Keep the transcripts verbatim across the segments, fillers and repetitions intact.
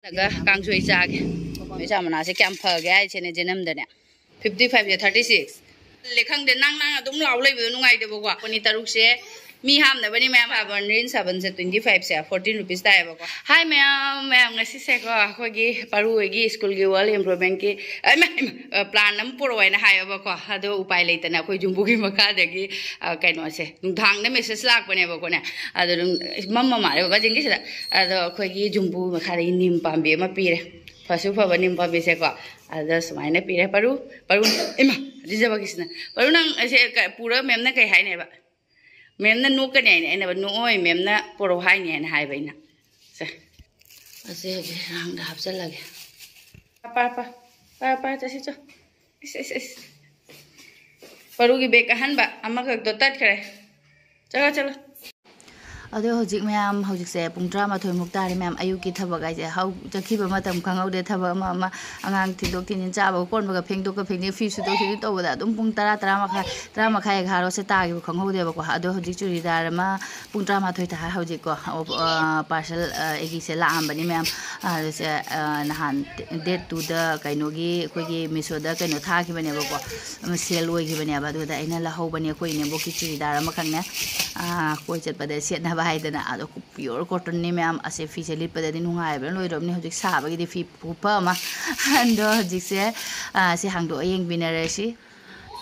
ꯅꯒ ꯀꯥꯡꯁꯣꯏ ꯆꯥꯒꯦ꯫ ꯃꯩꯁꯥ ꯃꯅꯥꯁꯦ ꯀꯌꯥꯝ ꯐꯒꯦ ꯍꯥꯏꯁꯦꯅꯦ ꯖꯦꯅꯝꯗꯅꯦ꯫ ꯐꯤꯐꯇꯤ ꯐꯥꯏꯚꯁꯦ ꯊꯥꯔꯇꯤ ꯁꯤꯛꯁ꯫ ꯂꯦ ꯈꯪꯗꯦ, ꯅꯪ ꯅꯪ ꯑꯗꯨꯝ ꯂꯥꯎ ꯂꯩꯕꯗꯣ ꯅꯨꯡꯉꯥꯏꯇꯦꯕꯀꯣ꯫ ꯄꯅꯤ ꯇꯔꯨꯛꯁꯦ ꯃꯤ ꯍꯥꯞꯅꯕꯅꯤ ꯃꯌꯥꯝ꯫ ꯁꯥꯕꯟ, ꯔꯤꯟ ꯁꯥꯕꯟꯁꯦ ꯇ꯭ꯋꯦꯟꯇꯤ ꯐꯥꯏꯚꯁꯦ ꯐꯣꯔꯇꯤꯟ ꯔꯨꯄꯤꯁ ꯇꯥꯏꯌꯦꯕꯀꯣ꯫ ꯍꯥꯏ ꯃꯌꯥꯝ, ꯃꯌꯥꯝ ꯉꯁꯤꯁꯦꯀꯣ ꯑꯩꯈꯣꯏꯒꯤ ꯄꯥꯔꯨ ꯍꯣꯏꯒꯤ ꯁ꯭ꯀꯨꯜꯒꯤ ꯋꯥꯔꯜ ꯏꯝꯄ꯭ꯔꯨꯚꯃꯦꯟꯠꯀꯤ, ꯑ, ꯏꯃꯥ, ꯏꯃꯥ, ꯑ, ꯄ꯭ꯂꯥꯟ ꯑꯃ ꯄꯨꯔꯛꯑꯣ ꯍꯥꯏꯅ ꯍꯥꯏꯌꯦꯕꯀꯣ꯫ ꯑꯗꯣ ꯎꯄꯥꯏ ꯂꯩꯇꯅ ꯑꯩꯈꯣꯏ ꯌꯨꯝꯕꯨꯒꯤ ꯃꯈꯥꯗꯒꯤ, ꯑ, ꯀꯩꯅꯣꯁꯦ, ꯅꯨꯡꯗꯥꯡꯗ ꯃꯦꯁꯦꯖ ꯂꯥꯛꯄꯅꯦꯕꯀꯣꯅꯦ꯫ ꯑꯗꯣ ꯑꯗꯨꯝ ꯃꯝꯃ ꯃꯥꯜꯂꯦ ꯕꯕꯥꯖꯤꯡꯒꯤꯁꯤꯗ꯫ ꯑꯗꯣ ꯑꯩꯈꯣꯏꯒꯤ ꯌꯨꯝꯕꯨ ꯃꯈꯥꯗꯒꯤ ꯅꯤꯝ ꯄꯥꯝꯕꯤ ꯑꯃ ꯄꯤꯔꯦ꯫ ꯐꯁꯨ ꯐꯕ ꯅꯤꯝ ꯄꯥꯝꯕꯤꯁꯦꯀꯣ꯫ ꯑꯗ ꯁꯨꯃꯥꯏꯅ ꯄꯤꯔꯦ꯫ ꯄꯥꯔꯨ, ꯄꯥꯔꯨ, ꯏꯃꯥ, ꯔꯤꯖꯕꯒꯤꯁꯤꯅ꯫ ꯄꯥꯔꯨ, ꯅꯪ ꯑꯁꯦ ꯀ-, ꯄꯨꯔ ꯃꯦꯝꯅ ꯀꯩ ꯍꯥꯏꯅꯦꯕ? ꯃꯦꯝꯅ ꯅꯣꯛꯀꯅꯤ ꯍꯥꯏꯅꯦ꯫ ꯑꯩꯅ, "ꯅꯣꯛꯑꯣꯏ, ꯃꯦꯝꯅ ꯄꯣꯔꯛꯑꯣ ꯍꯥꯏꯅꯤ" ꯍꯥꯏꯅ ꯍꯥꯏꯕ ꯑꯩꯅ꯫ ꯁꯦ, ꯑꯁꯦ ꯍꯧꯖꯤꯛ ꯔꯥꯡꯗ ꯍꯥꯞꯆꯜꯂꯒꯦ꯫ ꯄꯥ, ꯄꯥ, ꯄꯥ, ꯄꯥ, ꯆꯠꯁꯤ ꯆꯣ꯫ ꯏꯁ, ꯏꯁ, ꯏꯁ꯫ ꯄꯥꯔꯨꯒꯤ ꯕꯦꯒ ꯑꯍꯟꯕ ꯑꯃꯈꯛꯇꯣ ꯇꯠꯈ꯭ꯔꯦ꯫ ꯆꯠꯂꯣ, ꯆꯠꯂꯣ꯫ ꯑꯗꯣ ꯍꯧꯖꯤꯛ ꯃꯌꯥꯝ, ꯍꯧꯖꯤꯛꯁꯦ ꯄꯨꯡ ꯇꯔꯥꯃꯥꯊꯣꯏꯃꯨꯛ ꯇꯥꯔꯦ ꯃꯌꯥꯝ꯫ ꯑꯌꯨꯛꯀꯤ ꯊꯕꯛ ꯍꯥꯏꯁꯦ ꯍꯧ-, ꯆꯠꯈꯤꯕ ꯃꯇꯝ ꯈꯪꯍꯧꯗꯦ꯫ ꯊꯕꯛ ꯑꯃ ꯑꯃ, ꯑꯉꯥꯡ ꯊꯤꯟꯗꯣꯛ ꯊꯤꯟꯖꯤꯟ, ꯆꯥꯕꯒ ꯀꯣꯟꯕꯒ ꯐꯦꯡꯗꯣꯛꯀ ꯐꯦꯡꯖꯤꯟ, ꯐꯤ ꯁꯨꯗꯣꯛ ꯁꯨꯗꯣꯛ ꯇꯧꯕꯗ ꯑꯗꯨꯝ ꯄꯨꯡ ꯇꯔꯥ, ꯇꯔꯥ ꯃꯈꯥꯏ, ꯇꯔꯥ ꯃꯈꯥꯏ, ꯑꯦꯒꯥꯔꯣꯁꯦ ꯇꯥꯈꯤꯕ ꯈꯪꯍꯧꯗꯦꯕꯀꯣ꯫ ꯑꯗꯣ ꯍꯧꯖꯤꯛ ꯆꯨꯔꯤꯗꯥꯔ ꯑꯃ ꯄꯨꯡ ꯇꯔꯥꯃꯥꯊꯣꯏ ꯇꯥꯔꯦ ꯍꯧꯖꯤꯛꯀꯣ꯫ ꯑꯣ, ꯑ, ꯄꯥꯔꯁꯦꯜ, ꯑ, ꯑꯩꯒꯤꯁꯦ ꯂꯥꯛꯑꯝꯕꯅꯤ ꯃꯌꯥꯝ꯫ ꯑ, ꯑꯗꯨꯁꯦ, ꯑ, ꯅꯍꯥꯟ ꯗꯦꯠ ꯇꯨꯗ ꯀꯩꯅꯣꯒꯤ ꯑꯩꯈꯣꯏꯒꯤ ꯃꯤꯁꯣꯗ ꯀꯩꯅꯣ ꯊꯥꯈꯤꯕꯅꯦꯕꯀꯣ꯫ ꯑꯃ ꯁꯦꯜ ꯑꯣꯏꯈꯤꯕꯅꯦꯕ꯫ ꯑꯗꯨꯗ ꯑꯩꯅ ꯂꯧꯍꯧꯕꯅꯦ ꯑꯩꯈꯣꯏ ꯏꯅꯦꯝꯕꯣꯛꯀꯤ ꯆꯨꯔꯤꯗꯥꯔ ꯑꯃꯈꯛꯅꯦ꯫ ꯑ, ꯀꯣꯏ ꯆꯠꯄꯗ ꯁꯦꯠꯅꯕ ꯍꯥꯏꯗꯅ꯫ ꯑꯗꯣ ꯄꯤꯌꯣꯔ ꯀꯣꯇꯟꯅꯤ ꯃꯌꯥꯝ꯫ ꯑꯁꯦ ꯐꯤꯁꯦ ꯂꯤꯠꯄꯗꯗꯤ ꯅꯨꯡꯉꯥꯏꯕꯅ ꯂꯣꯏꯔꯕꯅꯤ꯫ ꯍꯧꯖꯤꯛ ꯁꯥꯕꯒꯤꯗꯤ ꯐꯤ ꯈꯨꯐ ꯑꯃ꯫ ꯑꯗꯣ ꯍꯧꯖꯤꯛꯁꯦ, ꯑ, ꯁꯤ ꯍꯥꯡꯗꯣꯛꯑ ꯌꯦꯡꯃꯤꯟꯅꯔꯁꯤ꯫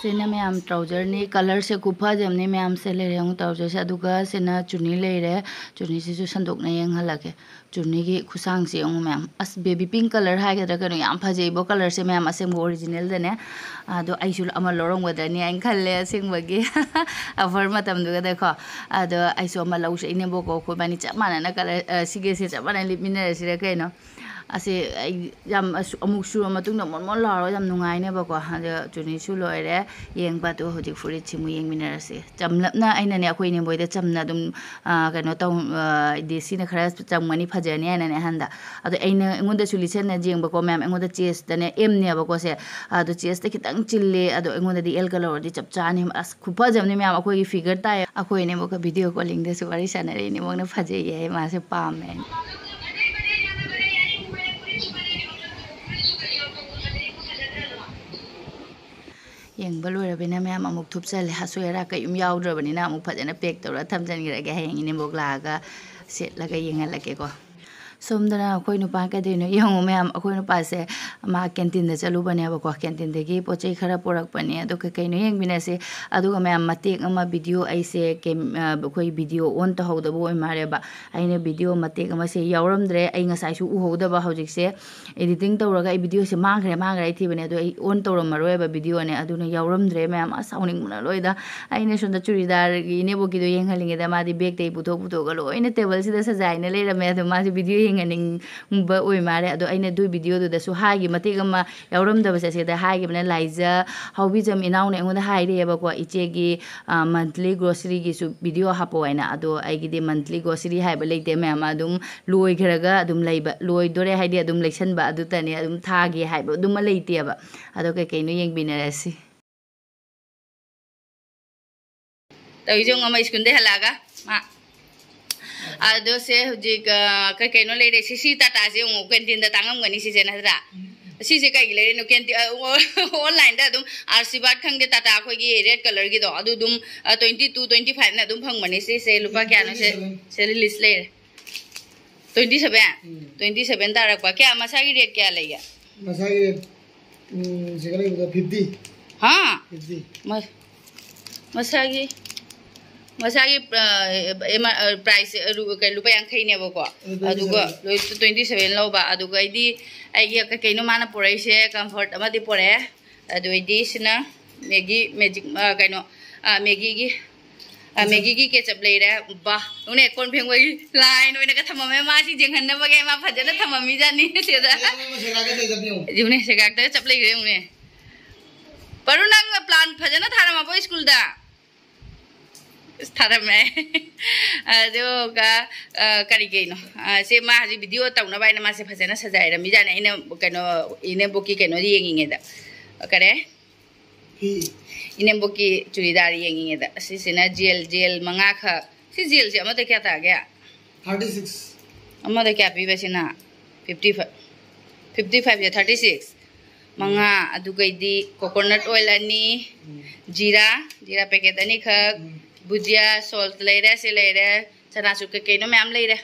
ꯁꯤꯅ ꯃꯌꯥꯝ ꯇ꯭ꯔꯥꯎꯖꯔꯅꯤ꯫ ꯀꯂꯔꯁꯦ ꯈꯨꯐꯖꯕꯅꯤ ꯃꯌꯥꯝꯁꯦ꯫ ꯂꯩꯔꯦ ꯌꯦꯡꯉꯨ ꯇ꯭ꯔꯥꯎꯖꯔꯁꯦ꯫ ꯑꯗꯨꯒ ꯁꯤꯅ ꯆꯨꯅꯤ ꯂꯩꯔꯦ꯫ ꯆꯨꯅꯤꯁꯤꯁꯨ ꯁꯟꯗꯣꯛꯅ ꯌꯦꯡꯍꯜꯂꯒꯦ꯫ ꯆꯨꯅꯤꯒꯤ ꯈꯨꯁꯥꯡꯁꯦ ꯌꯦꯡꯉꯨ ꯃꯌꯥꯝ꯫ ꯑꯁ, ꯕꯦꯕꯤ ꯄꯤꯡ ꯀꯂꯔ ꯍꯥꯏꯒꯗ꯭ꯔꯥ ꯀꯩꯅꯣ, ꯌꯥꯝ ꯐꯖꯩꯕꯣ ꯀꯂꯔꯁꯦ ꯃꯌꯥꯝ, ꯑꯁꯦꯡꯕ ꯑꯣꯔꯤꯖꯤꯅꯦꯜꯗꯅꯦ꯫ ꯑꯗꯣ ꯑꯩꯁꯨ ꯑꯃ ꯂꯧꯔꯝꯒꯗ꯭ꯔꯅꯤ ꯍꯥꯏꯅ ꯈꯜꯂꯦ ꯑꯁꯦꯡꯕꯒꯤ꯫ ꯑꯣꯐꯔ ꯃꯇꯝꯗꯨꯒꯗꯀꯣ꯫ ꯑꯗꯣ ꯑꯩꯁꯨ ꯑꯃ ꯂꯧꯖꯩꯅꯦꯕꯀꯣ꯫ ꯑꯩꯈꯣꯏꯕꯥꯅꯤ ꯆꯞ ꯃꯥꯟꯅꯅ ꯀꯂꯔ, ꯑ, ꯁꯤꯒꯤꯁꯦ ꯆꯞ ꯃꯥꯟꯅꯅ ꯂꯤꯠꯃꯤꯟꯅꯔꯁꯤꯔ ꯀꯩꯅꯣ꯫ ꯑꯁꯤ ꯑꯩ ꯌꯥꯝ ꯑꯁꯨ-, ꯑꯃꯨꯛ ꯁꯨꯔ ꯃꯇꯨꯡꯗ ꯃꯣꯟ ꯃꯣꯟ ꯂꯥꯎꯔꯒ ꯌꯥꯝ ꯅꯨꯡꯉꯥꯏꯅꯦꯕꯀꯣ꯫ ꯑꯗꯣ ꯆꯨꯅꯤꯁꯨ ꯂꯣꯏꯔꯦ ꯌꯦꯡꯕ꯫ ꯑꯗꯣ ꯍꯧꯖꯤꯛ ꯐꯨꯔꯤꯠꯁꯤꯃꯨꯛ ꯌꯦꯡꯃꯤꯟꯅꯔꯁꯤ꯫ ꯆꯝꯂꯞꯅ ꯑꯩꯅꯅꯦ ꯑꯩꯈꯣꯏ ꯏꯅꯦꯝꯕꯣꯏꯗ ꯆꯝꯅ ꯑꯗꯨꯝ, ꯑ, ꯀꯩꯅꯣ ꯇꯧ-, ꯑ, ꯍꯥꯏꯗꯤ ꯁꯤꯅ ꯈꯔ ꯆꯝꯒꯅꯤ, ꯐꯖꯅꯤ ꯍꯥꯏꯅꯅꯦ ꯑꯍꯟꯗ꯫ ꯑꯗꯣ ꯑꯩꯅ, ꯑꯩꯉꯣꯟꯗꯁꯨ ꯂꯤꯠꯁꯟꯅ ꯌꯦꯡꯕꯀꯣ ꯃꯌꯥꯝ꯫ ꯑꯩꯉꯣꯟꯗ ꯆꯦꯁꯇꯅꯦ ꯑꯦꯝꯅꯦꯕꯀꯣ ꯁꯦ꯫ ꯑꯗꯣ ꯆꯦꯁꯇ ꯈꯤꯇꯪ ꯆꯤꯜꯂꯦ꯫ ꯑꯗꯣ ꯑꯩꯉꯣꯟꯗꯗꯤ ꯑꯦꯜꯒ ꯂꯧꯔꯗꯤ ꯆꯞ ꯆꯥꯅꯤ꯫ ꯑꯁ, ꯈꯨꯐꯖꯕꯅꯤ ꯃꯌꯥꯝ꯫ ꯑꯩꯈꯣꯏꯒꯤ ꯐꯤꯒꯔ ꯇꯥꯏ꯫ ꯑꯩꯈꯣꯏ ꯏꯅꯦꯝꯕꯣꯛꯀ ꯚꯤꯗꯤꯑꯣ ꯀꯣꯂꯤꯡꯗꯁꯨ ꯋꯥꯔꯤ ꯁꯥꯟꯅꯔꯛꯏꯅꯦ꯫ ꯃꯣꯏꯅ ꯐꯖꯩꯌꯦ ꯍꯥꯏ, ꯃꯥꯁꯦ ꯄꯥꯝꯃꯦ ꯍꯥꯏꯅ꯫ ꯌꯦꯡꯕ ꯂꯣꯏꯔꯕꯅꯤꯅ ꯃꯌꯥꯝ ꯑꯃꯨꯛ ꯊꯨꯞꯆꯜꯂꯦ꯫ ꯑꯁꯣꯏ ꯑꯔꯥꯛ ꯀꯩꯝ ꯌꯥꯎꯗ꯭ꯔꯕꯅꯤꯅ ꯑꯃꯨꯛ ꯐꯖꯅ ꯄꯦꯛ ꯇꯧꯔꯒ ꯊꯝꯖꯤꯟꯈ꯭ꯔꯒꯦ꯫ ꯍꯌꯦꯡ ꯏꯅꯦꯝꯕꯣꯛ ꯂꯥꯛꯑꯒ ꯁꯦꯠꯂꯒ ꯌꯦꯡꯍꯜꯂꯛꯀꯦꯀꯣ꯫ ꯁꯣꯝꯗꯅ ꯑꯩꯈꯣꯏ ꯅꯨꯄꯥ ꯀꯩꯗꯧꯔꯤꯅꯣ ꯌꯦꯡꯉꯨ ꯃꯌꯥꯝ꯫ ꯑꯩꯈꯣꯏ ꯅꯨꯄꯥꯁꯦ ꯃꯥ ꯀꯦꯟꯇꯤꯟꯗ ꯆꯠꯂꯨꯕꯅꯦꯕꯀꯣ꯫ ꯀꯦꯟꯇꯤꯟꯗꯒꯤ ꯄꯣꯠ ꯆꯩ ꯈꯔ ꯄꯨꯔꯛꯄꯅꯦ꯫ ꯑꯗꯣ ꯀꯩ ꯀꯩꯅꯣ ꯌꯦꯡꯃꯤꯟꯅꯁꯦ꯫ ꯑꯗꯨꯒ ꯃꯌꯥꯝ ꯃꯇꯦꯛ ꯑꯃ ꯚꯤꯗꯤꯑꯣ ꯑꯩꯁꯦ ꯀꯦꯝ-, ꯑ, ꯑꯩꯈꯣꯏ ꯚꯤꯗꯤꯑꯣ ꯑꯣꯟ ꯇꯧꯍꯧꯗꯕ ꯑꯣꯏ ꯃꯥꯜꯂꯦꯕ꯫ ꯑꯩꯅ ꯚꯤꯗꯤꯑꯣ ꯃꯇꯦꯛ ꯑꯃꯁꯦ ꯌꯥꯎꯔꯝꯗ꯭ꯔꯦ꯫ ꯑꯩ ꯉꯁꯥꯏꯁꯨ ꯎꯍꯧꯗꯕ꯫ ꯍꯧꯖꯤꯛꯁꯦ editing ꯇꯧꯔꯒ ꯑꯩ ꯚꯤꯗꯤꯑꯣꯁꯦ ꯃꯥꯡꯈ꯭ꯔꯦ, ꯃꯥꯡꯈ꯭ꯔꯦ ꯑꯩ ꯊꯤꯕꯅꯦ꯫ ꯑꯗꯣ ꯑꯩ ꯑꯣꯟ ꯇꯧꯔꯝꯃꯔꯣꯏꯕ ꯚꯤꯗꯤꯑꯣꯅꯦ꯫ ꯑꯗꯨꯅ ꯌꯥꯎꯔꯝꯗ꯭ꯔꯦ ꯃꯌꯥꯝ꯫ ꯑꯁ, ꯁꯥꯎꯅꯤꯡꯕꯅ ꯂꯣꯏꯗ꯫ ꯑꯩꯅ ꯁꯣꯝꯗ ꯆꯨꯔꯤꯗꯥꯔꯒꯤ ꯏꯅꯦꯕꯣꯛꯀꯤꯗꯣ ꯌꯦꯡꯍꯜꯂꯤꯉꯩꯗ ꯃꯥꯗꯤ ꯕꯦꯒꯇꯒꯤ ꯄꯨꯊꯣꯛ ꯄꯨꯊꯣꯛꯑꯒ ꯂꯣꯏꯅ ꯇꯦꯕꯜꯁꯤꯗ ꯁꯖꯥꯏꯅ ꯂꯩꯔꯝꯃꯦ꯫ ꯑꯗꯣ ꯃꯥꯁꯦ ꯚꯤꯗꯤꯑꯣ ꯌꯦꯡꯍꯟꯅꯤꯡꯕ ꯑꯣꯏ ꯃꯥꯜꯂꯦ꯫ ꯑꯗꯣ ꯑꯩꯅ ꯑꯗꯨꯏ ꯚꯤꯗꯤꯑꯣꯗꯨꯗꯁꯨ ꯍꯥꯏꯈꯤ, ꯃꯇꯦꯛ ꯑꯃ ꯌꯥꯎꯔꯝꯗꯕꯁꯦ ꯁꯤꯗ ꯍꯥꯏꯈꯤꯕꯅꯦ꯫ ꯂꯥꯏꯖ ꯍꯥꯎꯕꯤꯖꯝ ꯏꯅꯥꯎꯅ ꯑꯩꯉꯣꯟꯗ ꯍꯥꯏꯔꯛꯑꯦꯕꯀꯣ, "ꯏꯆꯦꯒꯤ, ꯑ, monthly groceryꯒꯤꯁꯨ ꯚꯤꯗꯤꯑꯣ ꯍꯥꯞꯄꯛꯑꯣ" ꯍꯥꯏꯅ꯫ ꯑꯗꯣ ꯑꯩꯒꯤꯗꯤ monthly grocery ꯍꯥꯏꯕ ꯂꯩꯇꯦ ꯃꯌꯥꯝ꯫ ꯑꯗꯨꯝ ꯂꯣꯏꯈ꯭ꯔꯒ ꯑꯗꯨꯝ ꯂꯩꯕ, ꯂꯣꯏꯗꯣꯔꯦ ꯍꯥꯏꯗꯤ ꯑꯗꯨꯝ ꯂꯩꯁꯟꯕ ꯑꯗꯨꯇꯅꯦ, ꯑꯗꯨꯝ ꯊꯥꯒꯤ ꯍꯥꯏꯕ ꯑꯗꯨꯃ ꯂꯩꯇꯦꯕ꯫ ꯑꯗꯣ ꯀꯩꯀꯩꯅꯣ ꯌꯦꯡꯃꯤꯟꯅꯔꯁꯤ꯫ ꯇꯧꯔꯤꯁꯦ ꯌꯦꯡꯉꯣ, ꯑꯃ ꯁ꯭ꯀꯨꯜꯗꯩ ꯍꯜꯂꯛꯑꯒ ꯃꯥ꯫ ꯑꯗꯣ ꯁꯦ ꯍꯧꯖꯤꯛ, ꯑ, ꯀꯩ ꯀꯩꯅꯣ ꯂꯩꯔꯦ꯫ ꯁꯤ, ꯁꯤ ꯇꯥꯇꯥꯁꯦ ꯌꯦꯡꯉꯣ, ꯀꯦꯟꯇꯤꯟꯗ ꯇꯥꯡꯉꯝꯒꯅꯤ ꯁꯤꯁꯦ ꯅꯠꯇ꯭ꯔꯥ? ꯁꯤꯁꯦ ꯀꯩꯒꯤ ꯂꯩꯔꯤꯅꯣ? ꯀꯦꯟꯇꯤꯟ, ꯑ, ꯑꯣ-, online-ꯗ ꯑꯗꯨꯝ ꯑꯥꯔꯁꯤꯕꯥꯗ ꯈꯪꯗꯦ, ꯇꯥꯇꯥ ꯑꯩꯈꯣꯏꯒꯤ red colour-ꯒꯤꯗꯣ, ꯑꯗꯨ ꯑꯗꯨꯝ, ꯑ, twenty two, twenty five-ꯅ ꯑꯗꯨꯝ ꯐꯪꯕꯅꯦ꯫ ꯁꯤꯁꯦ ꯂꯨꯄꯥ ꯀꯌꯥꯅꯣ? ꯁꯦ, twenty seven꯫ ꯁꯦ list ꯂꯩꯔꯦ꯫ Twenty seven? ꯎꯝ꯫ Twenty seven ꯇꯥꯔꯛꯄ꯫ ꯀꯌꯥ, ꯃꯁꯥꯒꯤ rate ꯀꯌꯥ ꯂꯩꯒꯦ? ꯃꯁꯥꯒꯤ rate, ꯎꯝ, ꯁꯤꯒ ꯂꯩꯕꯗ fifty꯫ ꯍꯥ? Fifty꯫ ꯃ-, ꯃꯁꯥꯒꯤ, ꯃꯁꯥꯒꯤ, ꯑ, ꯑꯦꯃ-, ꯑ, price, ꯑ, ꯔꯨ-, ꯀꯩ, ꯂꯨꯄꯥ ꯌꯥꯡꯈꯩꯅꯦꯕꯀꯣ꯫ ꯑꯗꯨ twenty seven꯫ ꯑꯗꯨꯒ ꯂꯣꯏ twenty seven ꯂꯧꯕ꯫ ꯑꯗꯨꯒ ꯑꯩꯗꯤ ꯑꯩꯒꯤ ꯀꯩ ꯀꯩꯅꯣ ꯃꯥꯅ ꯄꯨꯔꯛꯏꯁꯦ, comfort ꯑꯃꯗꯤ ꯄꯨꯔꯛꯑꯦ꯫ ꯑꯗꯨ ꯑꯩꯗꯤ ꯁꯤꯅ Maggi magic, ꯑ, ꯀꯩꯅꯣ, ꯑ, Maggi-ꯒꯤ, ꯑ, Maggi-ꯒꯤ ketchup ꯂꯩꯔꯦ꯫ ꯕꯥ, ꯌꯦꯡꯉꯨꯅꯦ, ꯀꯣꯟ ꯐꯦꯡꯕꯒꯤ line ꯑꯣꯏꯅꯒ ꯊꯝꯃꯝꯃꯦ꯫ ꯃꯥ ꯁꯤ ꯌꯦꯡꯍꯟꯅꯕꯒꯤ ꯃꯥ ꯐꯖꯅ ꯊꯝꯃꯝꯃꯤꯖꯥꯠꯅꯤ ꯁꯤꯗ꯫ ꯁꯦꯒꯥꯛꯇ ꯆꯞ ꯂꯩꯈ꯭ꯔꯦ ꯌꯦꯡꯉꯨꯅꯦ꯫ ꯄꯔꯨ, ꯅꯪ plant ꯐꯖꯅ ꯊꯥꯔꯝꯃꯕꯣ ꯁ꯭ꯀꯨꯜꯗ? ꯑꯁ, ꯊꯥꯔꯝꯃꯦ꯫ ꯑꯗꯨꯒ, ꯑ, ꯀꯔꯤ ꯀꯩꯅꯣ? ꯑ, ꯁꯦ ꯃꯥ ꯍꯧꯖꯤꯛ video ꯇꯧꯅꯕ ꯍꯥꯏꯅ ꯃꯥꯁꯦ ꯐꯖꯅ ꯁꯖꯥꯏꯔꯝꯃꯤꯖꯥꯠꯅꯦ꯫ ꯑꯩꯅ ꯀꯩꯅꯣ, ꯏꯅꯦꯝꯕꯣꯛꯀꯤ ꯀꯩꯅꯣ ꯌꯦꯡꯉꯤꯉꯩꯗ꯫ ꯀꯔꯤ? ꯐꯤ꯫ ꯏꯅꯦꯝꯕꯣꯛꯀꯤ ꯆꯨꯔꯤꯗꯥꯔ ꯌꯦꯡꯉꯤꯉꯩꯗ꯫ ꯑꯁꯤꯁꯤꯅ gel, gel ꯃꯉꯥꯈꯛ꯫ ꯁꯤ ꯖꯦꯜꯁꯦ ꯑꯃꯗ ꯀꯌꯥ ꯇꯥꯒꯦ? Thirty six꯫ ꯑꯃꯗ ꯀꯌꯥ ꯄꯤꯕ ꯁꯤꯅ? Fifty five꯫ Fifty five ꯁꯦ thirty six꯫ ꯃꯉꯥ, ꯑꯗꯨꯒꯩꯗꯤ coconut oil ꯑꯅꯤ, ꯖꯤꯔꯥ, ꯖꯤꯔꯥ packet ꯑꯅꯤꯈꯛ, ꯕꯨꯖꯤꯌꯥ, salt ꯂꯩꯔꯦ, ꯁꯤ ꯂꯩꯔꯦ, ꯆꯅꯥꯆꯨꯔ ꯀꯩ ꯀꯩꯅꯣ ꯃꯌꯥꯝ ꯂꯩꯔꯦ꯫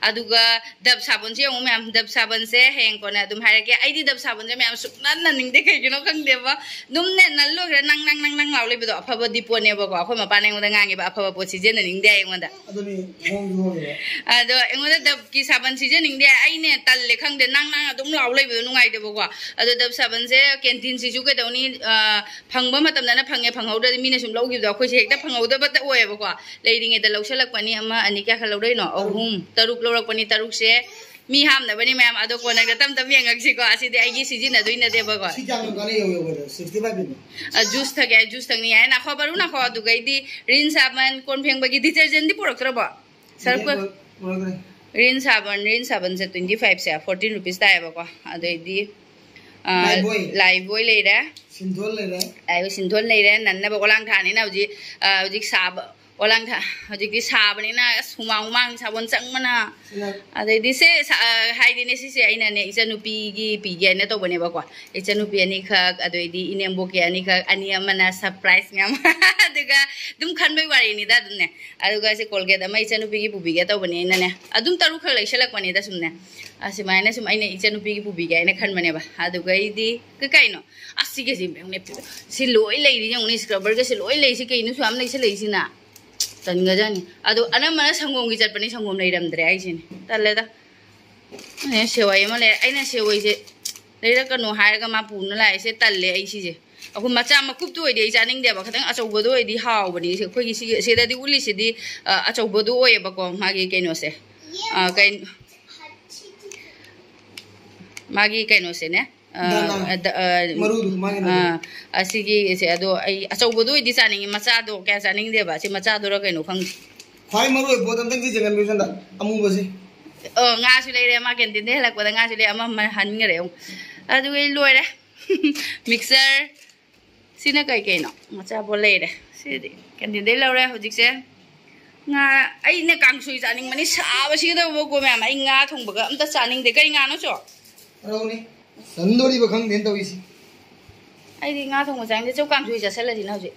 ꯑꯗꯨꯒ ꯗꯕ ꯁꯥꯕꯣꯟꯁꯦ ꯌꯦꯡꯉꯨ ꯃꯌꯥꯝ, ꯗꯕ ꯁꯥꯕꯣꯟꯁꯦ ꯍꯌꯦꯡ ꯀꯣꯟꯅ ꯑꯗꯨꯝ ꯍꯥꯏꯔꯛꯀꯦ꯫ ꯑꯩꯗꯤ ꯗꯕ ꯁꯥꯕꯣꯟꯁꯦ ꯃꯌꯥꯝ ꯁꯨꯛꯅꯟ ꯅꯟꯅꯤꯡꯗꯦ, ꯀꯩꯒꯤꯅꯣ ꯈꯪꯗꯦꯕ꯫ ꯑꯗꯨꯝꯅꯦ ꯅꯜ ꯂꯣꯏꯈ꯭ꯔꯦ, ꯅꯪ ꯅꯪ ꯅꯪ ꯅꯪ ꯂꯥꯎ ꯂꯩꯕꯗꯣ ꯑꯐꯕꯗꯤ ꯄꯣꯠꯅꯦꯕꯀꯣ꯫ ꯑꯩꯈꯣꯏ ꯃꯄꯥꯅ ꯑꯩꯉꯣꯟꯗ ꯉꯥꯡꯉꯦꯕ, "ꯑꯐꯕ ꯄꯣꯠ ꯁꯤꯖꯤꯟꯅꯅꯤꯡꯗꯦ" ꯑꯩꯉꯣꯟꯗ꯫ ꯑꯗꯨꯅꯤ, ꯍꯣꯡꯁꯨ ꯍꯣꯡꯉꯦꯕ꯫ ꯑꯗꯣ ꯑꯩꯉꯣꯟꯗ ꯗꯕꯀꯤ ꯁꯥꯕꯟ ꯁꯤꯖꯤꯟꯅꯅꯤꯡꯗꯦ, ꯑꯩꯅꯦ ꯇꯜꯂꯦ, ꯈꯪꯗꯦ, ꯅꯪ ꯅꯪ ꯑꯗꯨꯝ ꯂꯥꯎ ꯂꯩꯕꯗꯣ ꯅꯨꯡꯉꯥꯏꯇꯦꯕꯀꯣ꯫ ꯑꯗꯣ ꯗꯕ ꯁꯥꯕꯟꯁꯦ ꯀꯦꯟꯇꯤꯟꯁꯤꯁꯨ ꯀꯩꯗꯧꯅꯤ, ꯑ, ꯐꯪꯕ ꯃꯇꯝꯗꯅ ꯐꯪꯉꯦ, ꯐꯪꯍꯧꯗ꯭ꯔꯗꯤ ꯃꯤꯅ ꯁꯨꯝ ꯂꯧꯈꯤꯕꯗꯣ ꯑꯩꯈꯣꯏꯁꯦ ꯍꯦꯛꯇ ꯐꯪꯍꯧꯗꯕꯇ ꯑꯣꯏꯌꯦꯕꯀꯣ꯫ ꯂꯩꯔꯤꯉꯩꯗ ꯂꯧꯁꯜꯂꯛꯄꯅꯤ, ꯑꯃ, ꯑꯅꯤ, ꯀꯌꯥ ꯈꯛ ꯂꯧꯔꯛꯏꯅꯣ? ꯑꯍꯨꯝ, ꯇꯔꯨꯛ ꯂꯧꯔꯛꯄꯅꯤ, ꯇꯔꯨꯛꯁꯦ ꯃꯤ ꯍꯥꯞꯅꯕꯅꯤ ꯃꯌꯥꯝ, ꯑꯗꯣ ꯀꯣꯟꯅꯒ ꯇꯞ ꯇꯞ ꯌꯦꯡꯉꯛꯁꯤꯀꯣ꯫ ꯑꯁꯤꯗꯤ ꯑꯩꯒꯤ ꯁꯤꯖꯤꯟꯅꯗꯣꯏ ꯅꯠꯇꯦꯕꯀꯣ꯫ ꯁꯤ ꯀꯌꯥꯝ ꯌꯥꯝ ꯀꯥꯟꯅꯩ ꯌꯦꯡꯉꯣ, ꯌꯦꯡꯉꯣ, sixty five ꯄꯤꯕ꯫ ꯑ, ꯖꯨꯁ ꯊꯛꯀꯦ, ꯖꯨꯁ ꯊꯛꯅꯤꯡꯉꯦ ꯍꯥꯏ, ꯅꯥꯈꯣ ꯕꯔꯨ ꯅꯥꯈꯣ꯫ ꯑꯗꯨꯒꯩꯗꯤ ꯔꯤꯟ ꯁꯥꯕꯟ, ꯀꯣꯟ ꯐꯦꯡꯕꯒꯤ detergentꯗꯤ ꯄꯨꯔꯛꯇ꯭ꯔꯕꯣ? ꯁꯔꯞ ꯀ-, ꯄꯨꯔꯛꯇ꯭ꯔꯦ꯫ ꯔꯤꯟ ꯁꯥꯕꯟ, ꯔꯤꯟ ꯁꯥꯕꯟꯁꯦ twenty fiveꯁꯦ fourteen rupees ꯇꯥꯏꯌꯦꯕꯀꯣ꯫ ꯑꯗꯩꯗꯤ, ꯑ, Lifebuoy꯫ Lifebuoy ꯂꯩꯔꯦ꯫ ꯁꯤꯟꯊꯣꯜ ꯂꯩꯔꯦ꯫ Lifebuoy, ꯁꯤꯟꯊꯣꯜ ꯂꯩꯔꯦ꯫ ꯅꯟꯅꯕ ꯄꯣꯂꯥꯡ ꯊꯥꯅꯤꯅ ꯍꯧꯖꯤꯛ, ꯑ, ꯍꯧꯖꯤꯛ ꯁꯥꯕ ꯄꯣꯂꯥꯡ ꯊꯥ-, ꯍꯧꯖꯤꯛꯇꯤ ꯁꯥꯕꯅꯤꯅ ꯑꯁ ꯍꯨꯃꯥꯡ ꯍꯨꯃꯥꯡ ꯁꯥꯄꯣꯟ ꯆꯪꯕꯅ꯫ ꯁꯤꯅ ꯑꯗꯩꯗꯤ ꯁꯦ ꯁꯥ-, ꯑ, ꯍꯥꯏꯗꯤꯅꯦ ꯁꯤꯁꯦ ꯑꯩꯅꯅꯦ ꯏꯆꯟꯅꯨꯄꯤꯒꯤ ꯄꯤꯒꯦ ꯍꯥꯏꯅ ꯇꯧꯕꯅꯦꯕꯀꯣ꯫ ꯏꯆꯟꯅꯨꯄꯤ ꯑꯅꯤꯈꯛ, ꯑꯗꯩꯗꯤ ꯏꯅꯦꯝꯕꯣꯛꯀꯤ ꯑꯅꯤꯈꯛ, ꯑꯅꯤ ꯑꯃꯅ surprise ꯃꯌꯥꯝ꯫ ꯑꯗꯨꯒ ꯑꯗꯨꯝ ꯈꯟꯕꯩ ꯋꯥꯔꯤꯅꯤꯗ ꯑꯗꯨꯝꯅꯦ꯫ ꯑꯗꯨꯒ ꯁꯤ Colgate ꯑꯃ ꯏꯆꯟꯅꯨꯄꯤꯒꯤ ꯄꯨꯕꯤꯒꯦ ꯇꯧꯕꯅꯦ ꯑꯩꯅꯅꯦ꯫ ꯑꯗꯨꯝ ꯇꯔꯨꯛꯈꯛ ꯂꯩꯁꯜꯂꯛꯄꯅꯤꯗ ꯁꯨꯝꯅꯦ꯫ ꯑꯁꯨꯃꯥꯏꯅ ꯁꯨꯝ ꯑꯩꯅ ꯏꯆꯟꯅꯨꯄꯤꯒꯤ ꯄꯨꯕꯤꯒꯦ ꯍꯥꯏꯅ ꯈꯟꯕꯅꯦꯕ꯫ ꯑꯗꯨꯒꯩꯗꯤ ꯀ-, ꯀꯩꯅꯣ? ꯑꯁ, ꯁꯤꯒꯁꯦ ꯌꯦꯡꯉꯨꯅꯦ꯫ ꯁꯤ ꯂꯣꯏ ꯂꯩꯔꯤ ꯌꯦꯡꯉꯨꯅꯦ, scrubberꯒꯁꯦ ꯂꯣꯏ ꯂꯩ꯫ ꯁꯤ ꯀꯩꯅꯣ ꯁꯨꯛꯌꯥꯝ ꯂꯩꯁꯜꯂꯛꯏꯁꯤꯅ? ꯇꯟꯒꯖꯥꯅꯤ꯫ ꯑꯗꯣ ꯑꯅꯝꯕꯅ ꯁꯪꯒꯣꯝꯒꯤ ꯆꯠꯄꯅꯤ, ꯁꯪꯒꯣꯝ ꯂꯩꯔꯝꯗ꯭ꯔꯦ ꯍꯥꯏꯁꯤꯅꯤ꯫ ꯇꯜꯂꯦꯗ꯫ ꯑꯦ, ꯁꯦꯋꯩ ꯑꯃ ꯂꯩꯔꯦ꯫ ꯑꯩꯅ ꯁꯦꯋꯩꯁꯦ ꯂꯩꯔꯛꯀꯅꯨ ꯍꯥꯏꯔꯒ ꯃꯥ ꯄꯨꯅ ꯂꯥꯛꯏꯁꯦ ꯇꯜꯂꯦ ꯑꯩ ꯁꯤꯁꯦ꯫ ꯑꯩꯈꯣꯏ ꯃꯆꯥ ꯃꯀꯨꯞꯇꯨ ꯑꯣꯏꯗꯤ ꯑꯩ ꯆꯥꯅꯤꯡꯗꯦꯕ꯫ ꯈꯤꯇꯪ ꯑꯆꯧꯕꯗꯣ ꯑꯣꯏꯗꯤ ꯍꯥꯎꯕꯅꯤ꯫ ꯁꯤ ꯑꯩꯈꯣꯏꯒꯤ ꯁꯤꯒꯤ, ꯁꯤꯗꯗꯤ ꯎꯠꯂꯤꯁꯤꯗꯤ, ꯑ, ꯑꯆꯧꯕꯗꯣ ꯑꯣꯏꯌꯦꯕꯀꯣ, ꯃꯥꯒꯤ ꯀꯩꯅꯣꯁꯦ꯫ ꯑ, ꯀꯩ-, ꯃꯥꯒꯤ ꯀꯩꯅꯣꯁꯦꯅꯦ꯫ ꯑ, ꯗꯥꯅꯥ꯫ ꯑ, ꯗ-, ꯑ, ꯃꯔꯨꯗꯨ, ꯃꯥꯒꯤ ꯃꯔꯨ꯫ ꯑ, ꯑꯁꯤꯒꯤꯁꯦ, ꯑꯗꯣ ꯑꯩ ꯑꯆꯧꯕꯗꯣ ꯑꯣꯏꯗꯤ ꯆꯥꯅꯤꯡꯉꯤ, ꯃꯆꯥꯗꯣ ꯀꯌꯥ ꯆꯥꯅꯤꯡꯗꯦꯕ꯫ ꯁꯤ ꯃꯆꯥꯗꯨꯔ ꯀꯩꯅꯣ ꯈꯪꯗꯦ꯫ ꯈ꯭ꯋꯥꯏ ꯃꯔꯨ ꯑꯣꯏꯕ ꯄꯣꯠ ꯑꯝꯇꯪ ꯁꯤ ꯆꯦꯟꯒꯟꯕꯤꯌꯨ ꯁꯣꯝꯗ, ꯑꯃꯨꯕꯁꯤ꯫ ꯑ, ꯉꯥꯁꯨ ꯂꯩꯔꯦ, ꯃꯥ ꯀꯦꯟꯇꯤꯟꯗ ꯍꯜꯂꯛꯄꯗ ꯉꯥꯁꯨ ꯂꯩꯔꯦ, ꯑꯃ, ꯑꯃ ꯍꯟꯈꯔꯦ ꯑꯃꯨꯛ꯫ ꯑꯗꯨꯒ ꯑꯩ ꯂꯣꯏꯔꯦ꯫ Mixture꯫ ꯁꯤꯅ ꯀꯩ ꯀꯩꯅꯣ? ꯃꯆꯥ ꯄꯣꯠ ꯂꯩꯔꯦ꯫ ꯁꯤꯗꯤ ꯀꯦꯟꯇꯤꯟꯗꯩ ꯂꯧꯔꯦ ꯍꯧꯖꯤꯛꯁꯦ꯫ ꯉꯥ, ꯑꯩꯅ ꯀꯥꯡꯁꯣꯏ ꯆꯥꯅꯤꯡꯕꯅꯤ, ꯁꯥꯕꯁꯤꯗꯕꯀꯣ ꯃꯌꯥꯝ꯫ ꯑꯩ ꯉꯥ ꯊꯣꯡꯕꯒ ꯑꯝꯇ ꯆꯥꯅꯤꯡꯗꯦ꯫ ꯀꯔꯤ ꯉꯥꯅꯣ ꯆꯣ? ꯔꯧꯅꯤ꯫ ꯆꯟꯗꯣꯔꯤꯕ ꯈꯪꯗꯦꯅ ꯇꯧꯔꯤꯁꯤ꯫ ꯑꯩꯗꯤ ꯉꯥ ꯊꯣꯡꯕ ꯆꯥꯅꯤꯡꯗꯦ, ꯆꯧ ꯀꯥꯡꯁꯣꯏ ꯆꯥꯁꯤꯜꯂꯁꯤꯅ ꯍꯧꯖꯤꯛ꯫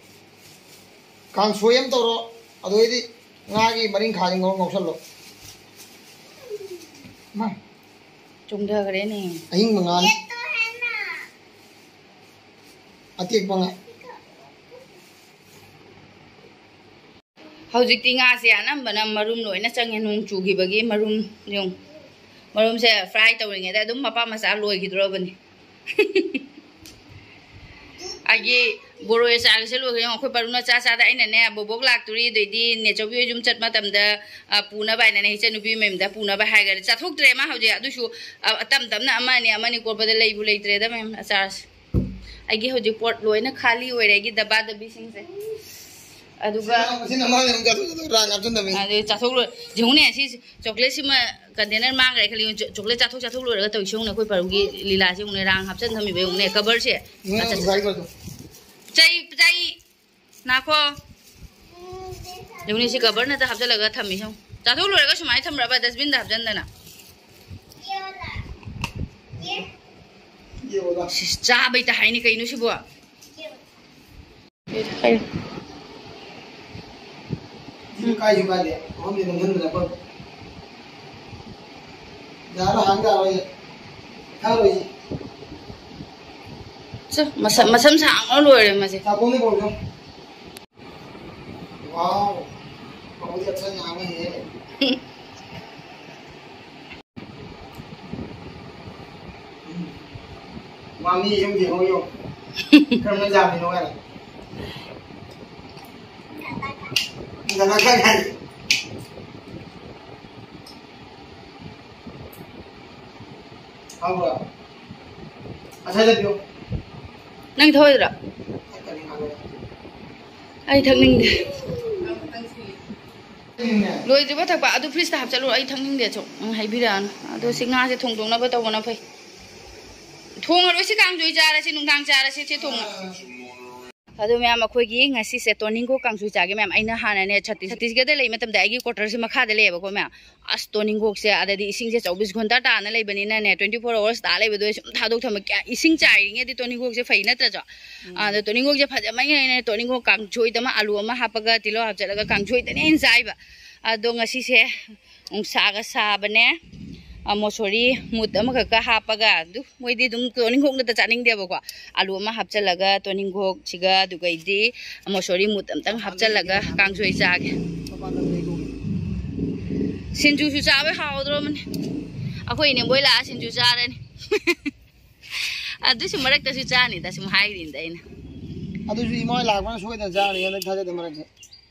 ꯀꯥꯡꯁꯣꯏ ꯑꯃ ꯇꯧꯔꯣ, ꯑꯗꯨ ꯑꯣꯏꯗꯤ ꯉꯥꯒꯤ ꯃꯔꯤꯡꯈꯥꯁꯤ ꯉꯧꯔ ꯉꯧꯁꯜꯂꯣ꯫ ꯃꯥ꯫ ꯆꯣꯡꯊꯈ꯭ꯔꯦꯅꯦ꯫ ꯑꯍꯤꯡꯕ ꯉꯥꯅꯤ꯫ ꯑꯇꯦꯛꯄ ꯉꯥ꯫ ꯍꯧꯖꯤꯛꯇꯤ ꯉꯥꯁꯦ ꯑꯅꯝꯕꯅ ꯃꯔꯨꯝ ꯂꯣꯏꯅ ꯆꯪꯉꯦ, ꯅꯣꯡ ꯆꯨꯈꯤꯕꯒꯤ ꯃꯔꯨꯝ ꯌꯦꯡꯉꯨ꯫ ꯃꯔꯨꯝꯁꯦ fry ꯇꯧꯔꯤꯉꯩꯗ ꯑꯗꯨꯝ ꯃꯄꯥ ꯃꯆꯥ ꯂꯣꯏꯈꯤꯗ꯭ꯔꯕꯅꯤ꯫ ꯑꯩꯒꯤ ꯕꯣꯔꯣꯏ ꯑꯆꯥꯔꯒꯁꯦ ꯂꯣꯏꯈ꯭ꯔꯦ꯫ ꯌꯦꯡꯉꯣ, ꯑꯩꯈꯣꯏ ꯄꯥꯔꯨꯅ ꯆꯥ ꯆꯥꯗ ꯑꯩꯅꯅꯦ, ꯕꯣꯕꯣꯛ ꯂꯥꯛꯇꯣꯔꯤ, ꯑꯗꯩꯗꯤ ꯅꯦꯆꯧꯕꯤ ꯍꯣꯏ ꯌꯨꯝ ꯆꯠ ꯃꯇꯝꯗ, ꯑ, ꯄꯨꯅꯕ ꯍꯥꯏꯅꯅꯦ, ꯏꯆꯟꯅꯨꯄꯤ ꯃꯌꯨꯝꯗ ꯄꯨꯅꯕ ꯍꯥꯏꯈ꯭ꯔꯦ꯫ ꯆꯥꯊꯣꯛꯇ꯭ꯔꯦ ꯃꯥ ꯍꯧꯖꯤꯛ, ꯑꯗꯨꯁꯨ, ꯑ, ꯇꯞ ꯇꯞꯅ ꯑꯃ ꯑꯅꯤ, ꯑꯃ ꯑꯅꯤ ꯀꯣꯠꯄꯗ ꯂꯩꯕꯨ ꯂꯩꯇ꯭ꯔꯦꯗ ꯃꯌꯥꯝ ꯑꯆꯥꯔꯁꯦ꯫ ꯑꯩꯒꯤ ꯍꯧꯖꯤꯛ ꯄꯣꯠ ꯂꯣꯏꯅ ꯈꯥꯂꯤ ꯑꯣꯏꯔꯦ, ꯑꯩꯒꯤ ꯗꯕꯥ ꯗꯕꯤꯁꯤꯡꯁꯦ꯫ ꯑꯗꯨꯒ ꯁꯤꯅ ꯃꯥꯅ ꯑꯃꯨꯛ ꯆꯥꯊꯣꯛ ꯆꯥꯊꯣꯛ ꯔꯥꯡ ꯍꯥꯞꯆꯤꯟꯗꯕꯅꯤ꯫ ꯑꯗꯩ ꯆꯥꯊꯣꯛ ꯂꯣꯏ-, ꯌꯦꯡꯉꯨꯅꯦ, ꯁꯤ ꯆꯣꯀ꯭ꯂꯦꯠꯁꯤꯃ ꯀꯟꯇꯦꯅꯔ ꯃꯥꯡꯈ꯭ꯔꯦ ꯈꯜꯂꯤ꯫ ꯆꯣ-, ꯆꯣꯀ꯭ꯂꯦꯠ ꯆꯥꯊꯣꯛ ꯆꯥꯊꯣꯛ ꯂꯣꯏꯔꯒ ꯇꯧꯏꯁꯤ ꯌꯦꯡꯉꯨꯅꯦ, ꯑꯩꯈꯣꯏ ꯄꯥꯔꯨꯒꯤ ꯂꯤꯂꯥꯁꯦ ꯌꯦꯡꯉꯨꯅꯦ, ꯔꯥꯡ ꯍꯥꯞꯆꯟ ꯊꯝꯃꯤꯕ ꯌꯦꯡꯉꯨꯅꯦ, ꯀꯕꯔꯁꯦ꯫ ꯎꯝ, ꯑꯆꯥ, ꯉꯁꯥꯏꯒꯤꯗꯣ꯫ ꯆꯩ, ꯆꯩ, ꯅꯥꯈꯣ꯫ ꯌꯦꯡꯉꯨꯅꯦ, ꯁꯤ ꯀꯕꯔꯅꯗ ꯍꯥꯞꯆꯜꯂꯒ ꯊꯝꯃꯤꯁꯤ ꯌꯦꯡꯉꯨ꯫ ꯆꯥꯊꯣꯛ ꯂꯣꯏꯔꯒ ꯁꯨꯃꯥꯏꯅ ꯊꯝꯕ꯭ꯔꯕ ꯗꯁꯕꯤꯟꯗ ꯍꯥꯞꯆꯟꯗꯅ? ꯁꯤꯁ, ꯆꯥꯕꯩꯇ ꯍꯥꯏꯅꯤ ꯀꯩꯅꯣ ꯁꯤꯕꯣ? ꯁꯤꯗꯤ ꯀꯥꯏꯁꯨ ꯀꯥꯏꯗꯦ꯫ ꯃꯐꯝꯁꯦ ꯅꯝꯁꯤꯟꯕꯗ ꯑꯩꯈꯣꯏ ꯌꯥꯔꯣꯏ, ꯍꯥꯡ ꯌꯥꯔꯣꯏ꯫ ꯊꯛꯑꯔꯣꯏꯁꯤ꯫ ꯆꯣ, ꯃꯁꯝ, ꯃꯁꯝ ꯁꯥꯡꯉ ꯂꯣꯏꯔꯦ ꯃꯁꯦ꯫ ꯆꯥꯛꯈꯨꯝꯗ ꯀꯧꯔꯣ꯫ Wow, बहुत ही अच्छा नाम है ये। ꯃꯥ ꯃꯤ ꯌꯨꯝꯒꯤ ꯍꯧ ꯌꯣ꯫ ꯀꯔꯝꯅ ꯖꯥꯃꯤꯅꯣ ꯍꯥꯏꯔ? ꯗꯅ ꯈꯪ ꯍꯥꯏ꯫ ꯍꯥꯎꯕ꯭ꯔꯣ? ꯑꯁꯥꯏꯗ ꯄꯤꯌꯣ꯫ ꯅꯪ ꯊꯧꯑꯣꯏꯗ꯭ꯔꯣ? ꯊꯛꯀꯅꯤ ꯉꯥꯏꯍꯥꯛ ꯂꯩꯔ꯫ ꯑꯩ ꯊꯛꯅꯤꯡꯗꯦ꯫ ꯂꯣꯏꯗ꯭ꯔꯤꯕ ꯊꯛꯄ? ꯑꯗꯨ ꯐ꯭ꯔꯤꯖꯇ ꯍꯥꯞꯆꯜꯂꯨ, ꯑꯩ ꯊꯛꯅꯤꯡꯗꯦ꯫ ꯁꯨꯝ ꯅꯪ ꯍꯥꯏꯕꯤꯔꯛꯑꯅꯨ꯫ ꯑꯗꯣ ꯁꯤ ꯉꯥꯁꯦ ꯊꯣꯡꯗꯣꯛꯅꯕ ꯇꯧꯕꯅ ꯐꯩ꯫ ꯊꯣꯡꯉꯔꯣꯏ, ꯁꯤ ꯀꯥꯡꯁꯣꯏ ꯆꯥꯔꯁꯤ, ꯅꯨꯡꯗꯥꯡ ꯆꯥꯔꯁꯤ ꯁꯤ ꯊꯣꯡꯉ꯫ ꯑꯗꯣ ꯃꯌꯥꯝ, ꯑꯩꯈꯣꯏꯒꯤ ꯉꯁꯤꯁꯦ ꯇꯣꯅꯤꯡꯈꯣꯛ ꯀꯥꯡꯁꯣꯏ ꯆꯥꯒꯦ ꯃꯌꯥꯝ꯫ ꯑꯩꯅ ꯍꯥꯟꯅꯅꯦ ꯁꯠꯇꯤ-, ꯁꯠꯇꯤꯁꯒꯗ ꯂꯩꯕ ꯃꯇꯝꯗ ꯑꯩꯒꯤ quarter ꯁꯦ ꯃꯈꯥꯗ ꯂꯩꯌꯦꯕꯀꯣ ꯃꯌꯥꯝ꯫ ꯑꯁ, ꯇꯣꯅꯤꯡꯈꯣꯛꯁꯦ ꯑꯗꯗꯤ ꯏꯁꯤꯡꯁꯦ ꯆꯧꯕꯤꯁ ꯘꯟꯇꯥ ꯇꯥꯅ ꯂꯩꯕꯅꯤꯅꯅꯦ, twenty four hours ꯇꯥ ꯂꯩꯕꯗꯣ ꯑꯩ ꯁꯨꯝ ꯊꯥꯗꯣꯛ ꯊꯝꯕ꯫ ꯀꯌꯥ ꯏꯁꯤꯡ ꯆꯥꯏꯔꯤꯉꯩꯗꯤ ꯇꯣꯅꯤꯡꯈꯣꯛꯁꯦ ꯐꯩ ꯅꯠꯇ꯭ꯔꯁꯨ? ꯑꯗꯣ ꯇꯣꯅꯤꯡꯈꯣꯛꯁꯦ ꯐꯖꯃꯟꯈ꯭ꯔꯦꯅꯦ꯫ ꯇꯣꯅꯤꯡꯈꯣꯛ ꯀꯥꯡꯁꯣꯏꯗ ꯑꯃ ꯑꯂꯨ ꯑꯃ ꯍꯥꯞꯄꯒ ꯇꯤꯜꯍꯧ ꯍꯥꯞꯆꯤꯜꯂꯒ ꯀꯥꯡꯁꯣꯏꯗꯅꯦ ꯑꯩꯅ ꯆꯥꯏꯕ꯫ ꯑꯗꯣ ꯉꯁꯤꯁꯦ ꯅꯨꯡꯁꯥꯒ ꯁꯥꯕꯅꯦ, ꯑ, ꯃꯣꯁꯣꯔꯤ ꯃꯨꯠ ꯑꯃꯈꯛꯀ ꯍꯥꯞꯄꯒ, ꯑꯗꯨ ꯃꯣꯏꯗꯤ ꯑꯗꯨꯝ ꯇꯣꯅꯤꯡꯈꯣꯛ ꯅꯠꯇ ꯆꯥꯅꯤꯡꯗꯦꯕꯀꯣ꯫ ꯑꯂꯨ ꯑꯃ ꯍꯥꯞꯆꯤꯜꯂꯒ ꯇꯣꯅꯤꯡꯈꯣꯛꯁꯤꯒ, ꯑꯗꯨꯒꯩꯗꯤ ꯃꯣꯁꯣꯔꯤ ꯃꯨꯠ ꯑꯝꯇꯪ ꯍꯥꯞꯆꯤꯜꯂꯒ ꯀꯥꯡꯁꯣꯏ ꯆꯥꯒꯦ꯫ ꯁꯤꯡꯖꯨꯁꯨ ꯆꯥꯕ ꯍꯥꯎꯗ꯭ꯔꯣꯕꯅꯤ꯫ ꯑꯩꯈꯣꯏ ꯏꯅꯦꯝꯕꯣꯏ ꯂꯥꯛꯑ ꯁꯤꯡꯖꯨ ꯆꯥꯔꯅꯤ꯫ ꯑꯗꯨꯁꯨ ꯃꯔꯛꯇꯁꯨ ꯆꯥꯅꯤꯗ, ꯁꯨꯝ ꯍꯥꯏꯔꯤꯅꯤꯗ ꯑꯩꯅ꯫ ꯑꯗꯨꯁꯨ ꯏꯃꯥ ꯍꯣꯏ ꯂꯥꯛꯄꯅ ꯁꯣꯏꯗꯅ ꯆꯥꯔꯅꯤ, ꯍꯟꯗꯛ ꯊꯥꯖꯗꯦ ꯃꯔꯛꯁꯦ꯫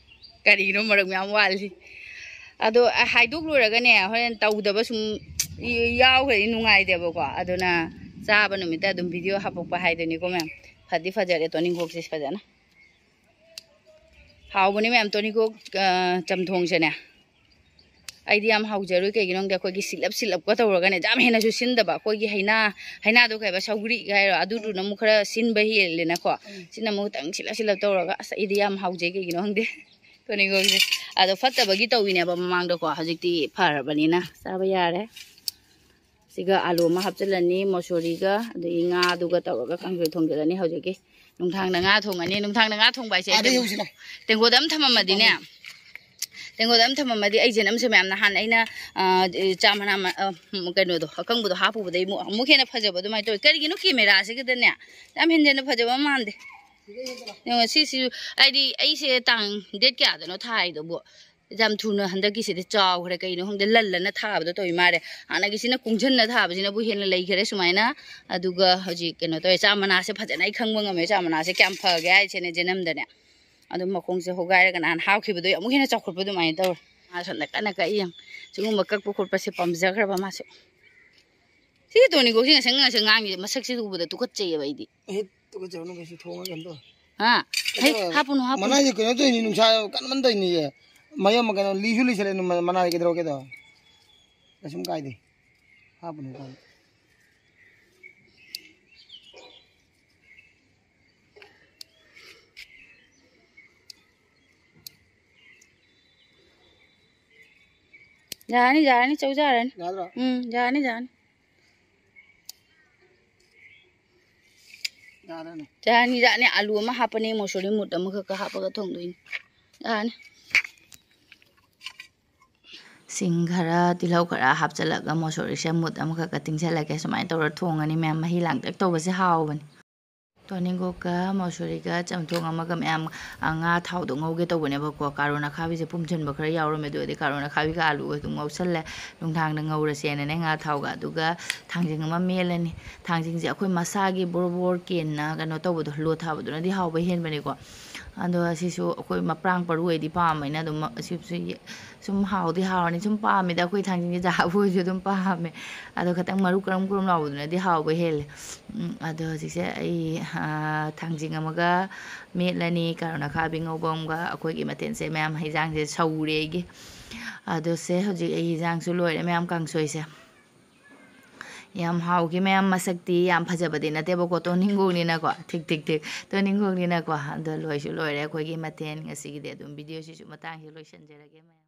ꯀꯔꯤꯅꯣ ꯃꯔꯛ ꯃꯌꯥꯝ ꯋꯥꯠꯂꯤ? ꯑꯗꯣ, ꯑ, ꯍꯥꯏꯗꯣꯛꯂꯨꯔꯒꯅꯦ, ꯍꯣꯔꯦꯟ ꯇꯧꯗꯕ ꯁꯨꯝ ꯌꯥꯎꯈ꯭ꯔꯗꯤ ꯅꯨꯡꯉꯥꯏꯇꯦꯕꯀꯣ꯫ ꯑꯗꯨꯅ ꯆꯥꯕ ꯅꯨꯃꯤꯠꯇ ꯑꯗꯨꯝ video ꯍꯥꯄꯛꯄ ꯍꯥꯏꯗꯨꯅꯤꯀꯣ ꯃꯌꯥꯝ꯫ ꯐꯗꯤ ꯐꯖꯔꯦ ꯇꯣꯅꯤꯡꯈꯣꯛꯁꯦ ꯐꯖꯅ꯫ ꯍꯥꯎꯕꯅꯦ ꯃꯌꯥꯝ, ꯇꯣꯅꯤꯡꯈꯣꯛ, ꯑ, ꯆꯝꯊꯣꯡꯁꯦꯅꯦ꯫ ꯑꯩꯗꯤ ꯌꯥꯝ ꯍꯥꯎꯖꯔꯣꯏ, ꯀꯩꯒꯤꯅꯣ ꯈꯪꯗꯦ, ꯑꯩꯈꯣꯏꯒꯤ ꯁꯤꯜꯂꯞ ꯁꯤꯜꯂꯞꯀ ꯇꯧꯔꯒꯅꯦ, ꯌꯥꯝ ꯍꯦꯟꯅꯁꯨ ꯁꯤꯟꯗꯕ꯫ ꯑꯩꯈꯣꯏꯒꯤ ꯍꯩꯅꯥ, ꯍꯩꯅꯥꯗꯣ ꯀꯩ ꯍꯥꯏꯕ, ꯁꯧꯒ꯭ꯔꯤ ꯍꯥꯏꯔꯣ, ꯑꯗꯨꯗꯨꯅ ꯑꯃꯨꯛ ꯈꯔ ꯁꯤꯟꯕ ꯍꯦꯜꯂꯦꯅꯀꯣ꯫ ꯁꯤꯅ ꯑꯃꯨꯛ ꯈꯤꯇꯪ ꯁꯤꯜꯂꯞ ꯁꯤꯜꯂꯞ ꯇꯧꯔꯒ, ꯑꯁ, ꯑꯩꯗꯤ ꯌꯥꯝ ꯍꯥꯎꯖꯩ, ꯀꯩꯒꯤꯅꯣ ꯈꯪꯗꯦ꯫ ꯇꯣꯅꯤꯡꯈꯣꯛꯁꯦ꯫ ꯑꯗꯣ ꯐꯠꯇꯕꯒꯤ ꯇꯧꯋꯤꯅꯦꯕ ꯃꯃꯥꯡꯗꯀꯣ, ꯍꯧꯖꯤꯛꯇꯤ ꯐꯔꯕꯅꯤꯅ ꯆꯥꯕ ꯌꯥꯔꯦ꯫ ꯁꯤꯒ ꯑꯂꯨ ꯑꯃ ꯍꯥꯞꯆꯤꯜꯂꯅꯤ, ꯃꯁꯣꯔꯤꯒ, ꯑꯗꯒꯤ ꯉꯥꯗꯨꯒ ꯇꯧꯔꯒ ꯀꯥꯡꯁꯣꯏ ꯊꯣꯡꯖꯤꯜꯂꯅꯤ꯫ ꯍꯧꯖꯤꯛꯀꯤ ꯅꯨꯡꯗꯥꯡꯗ ꯉꯥ ꯊꯣꯡꯉꯅꯤ꯫ ꯅꯨꯡꯗꯥꯡꯗ ꯉꯥ ꯊꯣꯡꯕ ꯍꯥꯏꯁꯦ ꯑꯥꯗ ꯇꯦꯡ-, ꯌꯧꯁꯤꯜꯂꯦ꯫ ꯇꯦꯡꯀꯣꯠ ꯑꯃ ꯊꯝꯃꯝꯃꯗꯤꯅꯦ, ꯇꯦꯡꯀꯣꯠ ꯑꯃ ꯊꯝꯃꯝꯃꯗꯤ ꯑꯩꯁꯦ ꯅꯝꯁꯦ ꯃꯌꯥꯝ ꯅꯍꯥꯟ ꯑꯩꯅ, ꯑ, ꯆꯥ ꯃꯅꯥ ꯃ-, ꯑ, ꯀꯩꯅꯣꯗꯣ, ꯑꯀꯪꯕꯗꯣ ꯍꯥꯞꯄꯨꯕꯗꯩ ꯑꯃꯨꯛ, ꯑꯃꯨꯛ ꯍꯦꯟꯅ ꯐꯖꯕ ꯑꯗꯨꯃꯥꯏꯅ ꯇꯧꯋꯤ꯫ ꯀꯔꯤꯒꯤꯅꯣ camera ꯁꯤꯒꯗꯅꯦ ꯌꯥꯝ ꯍꯦꯟꯖꯟꯅ ꯐꯖꯕ ꯑꯃ ꯃꯥꯟꯗꯦ꯫ ꯌꯦꯡꯉꯣ, ꯁꯤꯁꯤꯁꯨ ꯍꯥꯏꯗꯤ ꯑꯩꯁꯦ ꯇꯥꯡ date ꯀꯌꯥꯗꯅꯣ ꯊꯥꯏꯗꯨꯕꯨ? ꯌꯥꯝ ꯊꯨꯅ ꯍꯟꯗꯛꯀꯤꯁꯤꯗꯤ ꯆꯥꯎꯈ꯭ꯔꯦ, ꯀꯩꯅꯣ ꯈꯪꯗꯦ, ꯂꯜꯂꯅ ꯊꯥꯕꯗꯣ ꯇꯧꯏ ꯃꯥꯜꯂꯦ꯫ ꯍꯥꯟꯅꯒꯤꯁꯤꯅ ꯀꯨꯡꯁꯟꯅ ꯊꯥꯕꯁꯤꯅꯕꯨ ꯍꯦꯟꯅ ꯂꯩꯈꯔꯦ ꯁꯨꯃꯥꯏꯅ꯫ ꯑꯗꯨꯒ ꯍꯧꯖꯤꯛ ꯀꯩꯅꯣ ꯇꯧꯋꯦ, ꯆꯥ ꯃꯅꯥꯁꯦ ꯐꯖꯅ ꯑꯩ ꯈꯪꯕ ꯉꯝꯃꯦ, ꯆꯥ ꯃꯅꯥꯁꯦ ꯀꯌꯥꯝ ꯐꯒꯦ ꯍꯥꯏꯁꯦꯅꯦ, ꯖꯦꯅꯝꯗꯅꯦ꯫ ꯑꯗꯨꯝ ꯃꯈꯣꯡꯁꯦ ꯍꯣꯒꯥꯏꯔꯒ ꯅꯍꯥꯟ ꯍꯥꯞꯈꯤꯕꯗꯣ ꯑꯃꯨꯛ ꯍꯦꯟꯅ ꯆꯥꯎꯈꯠꯄ ꯑꯗꯨꯃꯥꯏꯅ ꯇꯧꯔꯦ꯫ ꯃꯥ ꯁꯣꯝꯗ ꯀꯟꯅ ꯀꯛꯏ ꯌꯦꯡꯉꯨ꯫ ꯁꯤꯒꯨꯝꯕ ꯀꯛꯄ ꯈꯣꯠꯄꯁꯦ ꯄꯥꯝꯖꯈ꯭ꯔꯕ ꯃꯥꯁꯨ꯫ ꯁꯤꯒꯤ ꯇꯣꯅꯤꯡꯈꯣꯛꯁꯤ ꯉꯁꯪ ꯉꯁꯪ ꯉꯥꯡꯉꯤꯁꯦ, ꯃꯁꯛꯁꯤꯗ ꯎꯕꯗ ꯇꯨꯀꯠꯆꯩꯌꯦꯕ ꯑꯩꯗꯤ꯫ ꯑꯦ, ꯇꯨꯀꯠꯆꯕꯅ ꯀꯩꯁꯨ ꯊꯣꯡꯉꯒ ꯀꯩꯅꯣ ꯇꯧ꯫ ꯍꯥ? ꯍꯦ, ꯑꯗꯣ ꯍꯥꯞꯄꯨꯅꯨ, ꯍꯥꯞꯄꯨꯅꯨ꯫ ꯃꯅꯥꯏꯁꯦ ꯀꯩꯅꯣ ꯇꯧꯔꯤꯅꯤ, ꯅꯨꯡꯁꯥ ꯀꯟꯃꯟ ꯇꯧꯔꯤꯅꯤꯌꯦ꯫ ꯃꯌꯥꯝ ꯀꯩꯅꯣ ꯂꯤꯁꯨ ꯂꯤꯁꯜꯂꯦ, ꯃ-, ꯃꯅꯥꯏ ꯀꯩꯗꯧꯔꯒꯦꯗꯣ? ꯀꯩꯁꯨꯝ ꯀꯥꯏꯗꯦ꯫ ꯍꯥꯞꯄꯨꯅꯨ, ꯍꯥꯞꯄꯨꯅꯨ꯫ ꯌꯥꯔꯅꯤ, ꯌꯥꯔꯅꯤ, ꯆꯧ ꯆꯥꯔꯅꯤ꯫ ꯌꯥꯗ꯭ꯔꯣ? ꯎꯝ, ꯌꯥꯔꯅꯤ, ꯌꯥꯔꯅꯤ꯫ ꯌꯥꯔꯅꯤ꯫ ꯌꯥꯔꯅꯤ, ꯌꯥꯔꯅꯤ꯫ ꯑꯂꯨ ꯑꯃ ꯍꯥꯞꯄꯅꯤ, ꯃꯣꯁꯣꯔꯤ ꯃꯨꯠ ꯑꯃꯈꯛꯀ ꯍꯥꯞꯄꯒ ꯊꯣꯡꯗꯣꯏꯅꯤ꯫ ꯌꯥꯔꯅꯤ꯫ ꯁꯤꯡ ꯈꯔ, ꯇꯤꯜꯍꯧ ꯈꯔ ꯍꯥꯞꯆꯤꯜꯂꯒ ꯃꯣꯁꯣꯔꯤꯁꯦ ꯃꯨꯠ ꯑꯃꯈꯛꯀ ꯇꯤꯡꯁꯤꯜꯂꯒꯦ꯫ ꯁꯨꯃꯥꯏꯅ ꯇꯧꯔ ꯊꯣꯡꯉꯅꯤ ꯃꯌꯥꯝ꯫ ꯃꯍꯤ ꯂꯥꯡꯇꯛ ꯇꯧꯕꯁꯦ ꯍꯥꯎꯕꯅꯤ꯫ ꯇꯣꯅꯤꯡꯈꯣꯛꯀ ꯃꯣꯁꯣꯔꯤꯒ ꯆꯝꯊꯣꯡ ꯑꯃꯒ ꯃꯌꯥꯝ, ꯑ, ꯉꯥ ꯊꯥꯎꯗꯣ ꯉꯧꯒꯦ ꯇꯧꯕꯅꯦꯕꯀꯣ꯫ ꯀꯥꯔꯣꯟ ꯑꯈꯥꯕꯤꯁꯦ ꯄꯨꯝꯁꯤꯟꯕ ꯈꯔ ꯌꯥꯎꯔꯝꯃꯦ꯫ ꯑꯗꯨꯒꯗꯤ ꯀꯥꯔꯣꯟ ꯑꯈꯥꯕꯤꯒ ꯑꯂꯨꯒ ꯑꯗꯨꯝ ꯉꯧꯁꯜꯂꯦ꯫ ꯅꯨꯡꯗꯥꯡꯗ ꯉꯧꯔꯁꯦꯅꯅꯦ ꯉꯥ ꯊꯥꯎꯒ꯫ ꯑꯗꯨꯒ ꯊꯥꯡꯖꯤꯡ ꯑꯃ ꯃꯦꯠꯂꯅꯤ꯫ ꯊꯥꯡꯖꯤꯡꯁꯦ ꯑꯩꯈꯣꯏ ꯃꯁꯥꯒꯤ ꯕꯣꯔ ꯕꯣꯔ ꯀꯦꯟꯅ ꯀꯩꯅꯣ ꯇꯧꯕꯗꯣ, ꯂꯣ ꯊꯥꯕꯗꯨꯅꯗꯤ ꯍꯥꯎꯕ ꯍꯦꯟꯕꯅꯤꯀꯣ꯫ ꯑꯗꯣ ꯑꯁꯤꯁꯨ ꯑꯩꯈꯣꯏ ꯃꯄ꯭ꯔꯥꯡ ꯄꯔꯨ ꯑꯣꯏꯗꯤ ꯄꯥꯝꯕꯅꯤꯅ ꯑꯗꯨꯝ ꯑꯁꯤꯁꯨ ꯌꯦ-, ꯁꯨꯝ ꯍꯥꯎꯗꯤ ꯍꯥꯎꯔꯅꯤ꯫ ꯁꯨꯝ ꯄꯥꯝꯃꯤꯗ, ꯑꯩꯈꯣꯏ ꯊꯥꯡꯖꯤꯡꯁꯦ ꯖꯥꯕ ꯑꯣꯏꯔꯁꯨ ꯑꯗꯨꯝ ꯄꯥꯝꯃꯦ꯫ ꯑꯗꯣ ꯈꯤꯇꯪ ꯃꯔꯨ ꯀꯔꯝ ꯀꯔꯝ ꯂꯥꯎꯕꯗꯨꯅꯗꯤ ꯍꯥꯎꯕ ꯍꯦꯜꯂꯦ꯫ ꯎꯝ, ꯑꯗꯣ ꯍꯧꯖꯤꯛꯁꯦ ꯑꯩ, ꯑꯥ, ꯊꯥꯡꯖꯤꯡ ꯑꯃꯒ ꯃꯦꯠꯂꯅꯤ, ꯀꯥꯔꯣꯟ ꯑꯈꯥꯕꯤ ꯉꯧꯕ ꯑꯃꯒ꯫ ꯑꯩꯈꯣꯏꯒꯤ ꯃꯊꯦꯜꯁꯦ ꯃꯌꯥꯝ, ꯍꯩꯖꯥꯡꯁꯦ ꯁꯧꯔꯦ ꯑꯩꯒꯤ꯫ ꯑꯗꯣ ꯁꯦ, ꯍꯧꯖꯤꯛ ꯑꯩ ꯍꯩꯖꯥꯡꯁꯨ ꯂꯣꯏꯔꯦ ꯃꯌꯥꯝ, ꯀꯥꯡꯁꯣꯏꯁꯦ꯫ ꯌꯥꯝ ꯍꯥꯎꯈꯤ ꯃꯌꯥꯝ꯫ ꯃꯁꯛꯇꯤ ꯌꯥꯝ ꯐꯖꯕꯗꯤ ꯅꯠꯇꯦꯕꯀꯣ, ꯇꯣꯅꯤꯡꯈꯣꯛꯅꯤꯅꯀꯣ꯫ ꯊꯤꯛ ꯊꯤꯛ ꯊꯤꯛ, ꯇꯣꯅꯤꯡꯈꯣꯛꯅꯤꯅꯀꯣ꯫ ꯑꯗꯣ ꯂꯣꯏꯁꯨ ꯂꯣꯏꯔꯦ ꯑꯩꯈꯣꯏꯒꯤ ꯃꯊꯦꯜ ꯉꯁꯤꯒꯤꯗꯤ꯫ ꯑꯗꯨꯝ ꯚꯤꯗꯤꯑꯣꯁꯤꯁꯨ ꯃꯇꯥꯡꯁꯤ ꯂꯣꯏꯁꯤꯟꯖꯔꯒꯦ ꯃꯌꯥꯝ꯫